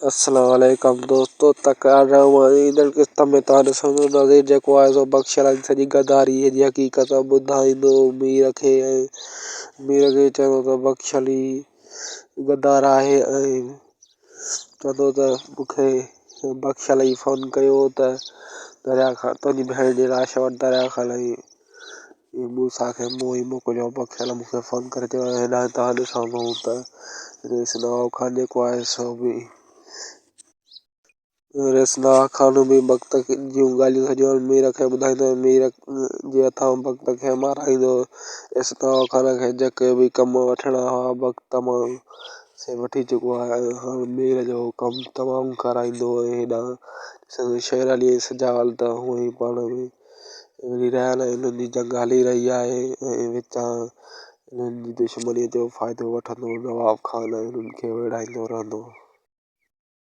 السلام عليڪم دوستو تڪرار ڊرامو ايندڙ قسط ۾ توهان ڏسندو نظير جيڪو آهي سو بخشل جي سڄي غداري جي حقيقت ٻڌائيندو مير کي ۽ مير کي چوندو ته بخشل ئي غدار آهي ۽ چوندو ته مون کي بخشل ئي فون ڪيو ته دريا خان تنهنجي ڀيڻ جي لاش وٽ دريا خان جي موسيٰ کي مون ئي موڪليو. بخشل مون کي فون ڪري چيو هيڏانهن توهان ڏسندو ته رئيس نواب خان جيڪو آهي سو به رئيس نواب خان به بخت جون ڳالهيون سڄيون مير کي ٻڌائيندو ۽ مير جي هٿان بخت کي مارائيندو. رئيس نواب خان کي جيڪي به ڪم وٺڻا هئا بخت مان سي وٺي چڪو آهي ۽ هاڻ مير جو ڪم تمام ڪرائيندو ۽ هيڏانهن شير علي ۽ سجاول ته هونئن ئي پاڻ ۾ وڙهي رهيا آهن ۽ انهن جي جنگ هلي رهي آهي ۽ وچان انهن جي دشمنيء جو فائدو وٺندو نواب خان ۽ انهن کي وڙهائيندو رهندو.